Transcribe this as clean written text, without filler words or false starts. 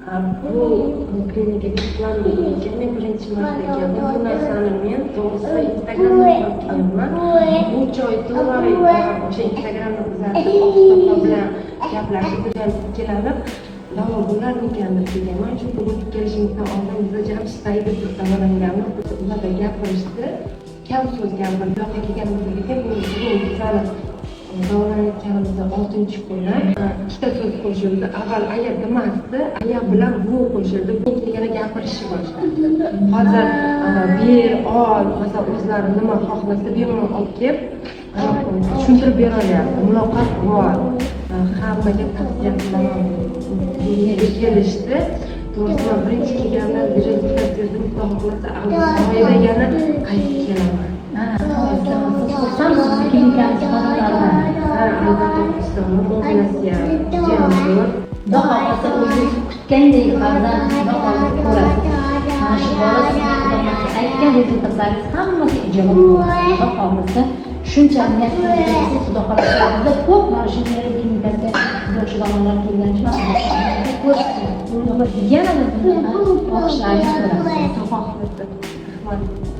Bu klinikaga sizlarni men birinchi marta keldim. Bu narsani men, to'g'risi, Instagramdan topganman. 3 oy, 4 oy o'sha Instagramni kuzatib, oqsoqol bilan gaplashib, bizam ikkilanib, davo bo'larmikan deb kelganman. Chunki bu kelishimizdan oldin biza Jamshid Saidov davolanganmiz. Ularda gapirishdi, kam so'z gapirdi. Bu yoqqa kelganimizdan keyin, bu bugun bizani davolanayotganimizda 6-kuni ikkita so'z qo'shildi. Avval "aya" demasdi, "aya" bilan "bu" qo'shildi. Keyin yana gapirishni boshladi. Hozir "ber", "ol", masalan, o'zlari nima xohlasa, bemalol olib kelib, tushuntirib bera olyapti. Muloqot bor. Hammaga tavsiya qilaman. Bunga kelishdi. To'g'risi, man birinchi kelganimda rezultat sezdim. Xudo xohlasa, avgust oyida yana qaytib kelaman. Siz xursandsiz klinikamiz xodimlaridan? Ha, albatta xursandman. Muomalasi ham judayam zo'r. Xudo xohlasa, o'zingiz kutgandek farzand, Xudo xohlasa, ko'rasiz. Mana shu bola sizni, Xudo xohlasa, aytgan rezultatlaringiz hammasi ijobat bo'ladi, Xudo xohlasa. Shuncha niyat qilsangiz, Xudo xohlasa, bizda ko'p mana shu klinikasiga bunga o'xshagan odamlar kelgan uchun ko'rasiz. Yanada bundan ortiqlarini ko'rasiz. Xudo xohlasa. Rahmat.